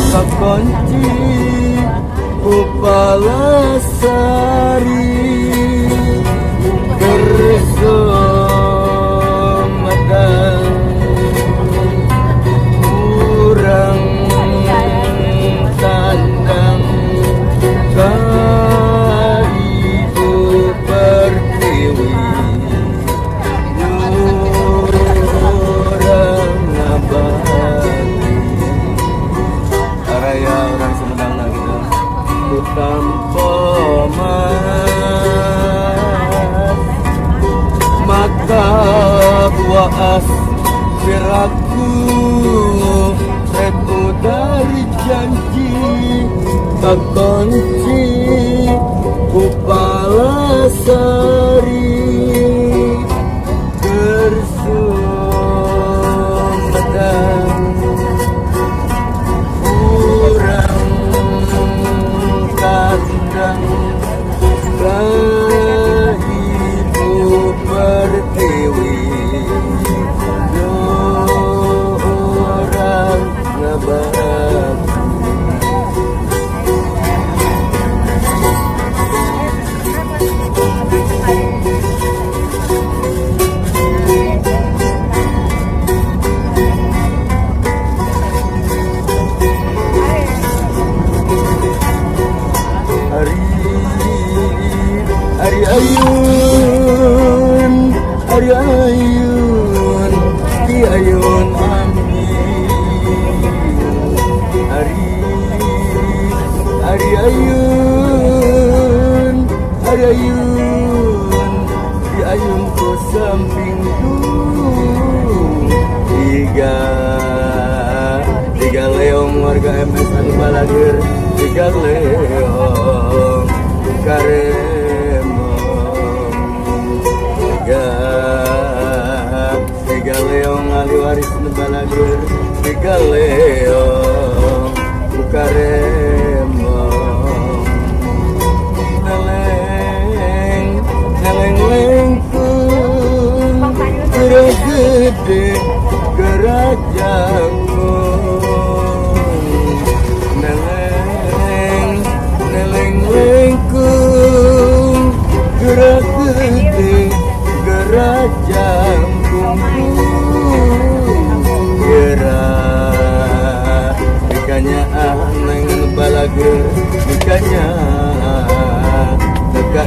Kakunci ku palasari Bersumedang urang tandang ka Ibu Pertiwi urang ngabati araya orang Sumedang lah gitu ku tampo mas mata buas piraku rek dari janji kakunci ku palasari Bersumedang urang tandang ka Ibu Pertiwi urang ngabati. Ari Ari ayun Ari ayun Di ayun amin Ari Ari ayun Ari ayun Di ayun ku samping dung Tiga Tiga leong warga MS anu balageur Tiga leong karemong Tiga Tiga leong ahli waris nu balageur Tiga leong karemong Neleng Neleng lengkung Geura gede geura jangkung Neleng Neleng lengkung geura gede geura jangkung Geura Dikanya neng balageur Dikanya teka